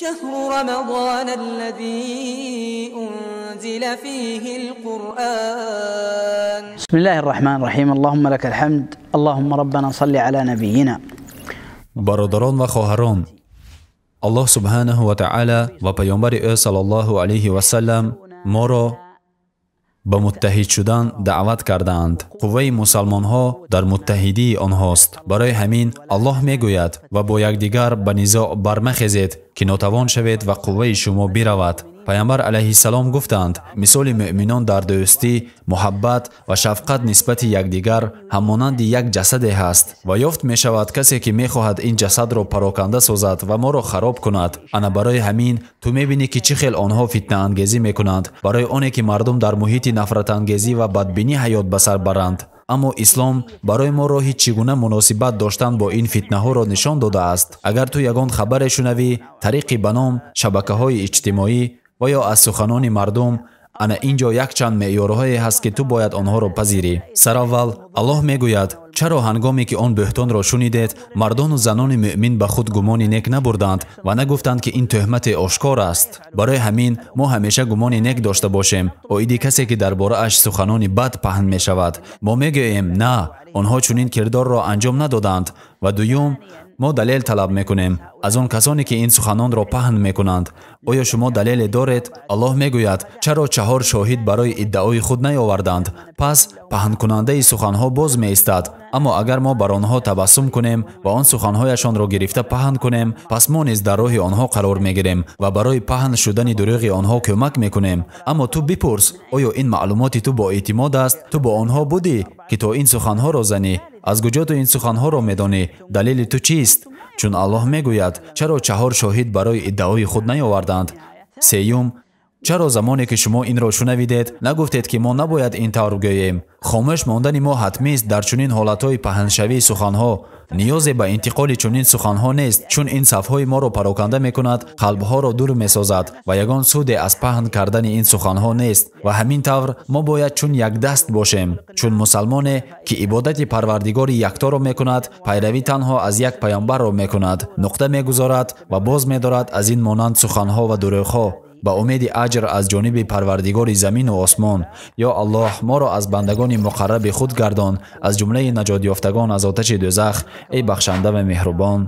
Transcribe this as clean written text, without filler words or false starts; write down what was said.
شهر رمضان الذي أنزل فيه القرآن. بسم الله الرحمن الرحيم. اللهم لك الحمد. اللهم ربنا صل على نبينا. Бародарон ва хоҳарон, Аллоҳ субҳанаҳу ва таъала ва паёмбари ӯ саллаллоҳу алайҳи васаллам моро ба муттаҳид шудан даъват кардаанд. Қувваи мусалмонҳо дар муттаҳидии онҳост. Барои ҳамин Аллоҳ мегӯяд: ва бо якдигар ба низоъ бармахезед, ки нотавон шавед ва қувваи шумо биравад. Пайғамбар алайҳиссалом гуфтанд: мисоли муъминон дар дӯстӣ, муҳаббат ва шафқат нисбати якдигар ҳамонанди як ҷасаде ҳаст. Ва ёфт мешавад касе, ки мехоҳад ин ҷасадро пароканда созад ва моро хароб кунад. Ана барои ҳамин ту мебинӣ, ки чӣ хел онҳо фитнаангезӣ мекунанд, барои оне ки мардум дар муҳити нафратангезӣ ва бадбинӣ ҳаёт ба сар баранд. Аммо ислом барои мо роҳи чӣ гуна муносибат доштан бо ин фитнаҳоро нишон додааст. Агар ту ягон хабаре шунавӣ тариқи ба ном шабакаҳои иҷтимоӣ ва ё аз суханони мардум, ана ин ҷо якчанд меъёрҳое ҳаст, ки ту бояд онҳоро пазирӣ. Сараввал Аллоҳ мегӯяд: чаро ҳангоме ки он бӯҳтонро шунидед, мардону занони муъмин ба худ гумони нек набурданд ва нагуфтанд, ки ин тӯҳмате ошкор аст? Барои ҳамин мо ҳамеша гумони нек дошта бошем оиди касе, ки дар борааш суханони бад паҳн мешавад. Мо мегӯем: на, онҳо чунин кирдорро анҷом надоданд. Ва дуюм, мо далел талаб мекунем аз он касоне, ки ин суханонро паҳн мекунанд. Оё шумо далеле доред? Аллоҳ мегӯяд: чаро чаҳор шоҳид барои иддаои худ наёварданд? Пас паҳнкунандаи суханҳо боз меистад. Аммо агар мо бар онҳо табассум кунем ва он суханҳояшонро гирифта паҳн кунем, пас мо низ дар роҳи онҳо қарор мегирем ва барои паҳн шудани дурӯғи онҳо кӯмак мекунем. Аммо ту бипурс: оё ин маълумоти ту бо эътимод аст? Ту бо онҳо будӣ, ки то ин суханҳоро занӣ? Аз куҷо ту ин суханҳоро медонӣ? Далели ту чист? Чун Аллоҳ мегӯяд: чаро чаҳор шоҳид барои иддаои худ наёварданд? Сеюм, чаро замоне ки шумо инро шунавидед, нагуфтед, ки мо набояд ин тавр гӯем? Хомӯш мондани мо ҳатмист дар чунин ҳолатҳои паҳншавии суханҳо. Ниёзе ба интиқоли чунин суханҳо нест, чун ин сафҳои моро пароканда мекунад, қалбҳоро дур месозад ва ягон суде аз паҳн кардани ин суханҳо нест. Ва ҳамин тавр мо бояд чун якдаст бошем, чун мусалмоне, ки ибодати Парвардигори якторо мекунад, пайравӣ танҳо аз як паёмбарро мекунад, нуқта мегузорад ва боз медорад аз ин монанд суханҳо ва дурӯғҳо, ба умеди аҷр аз ҷониби Парвардигори замину осмон. Ё Аллоҳ, моро аз бандагони муқарраби худ гардон, аз ҷумлаи наҷотёфтагон аз оташи дӯзах, эй бахшанда ва меҳрубон.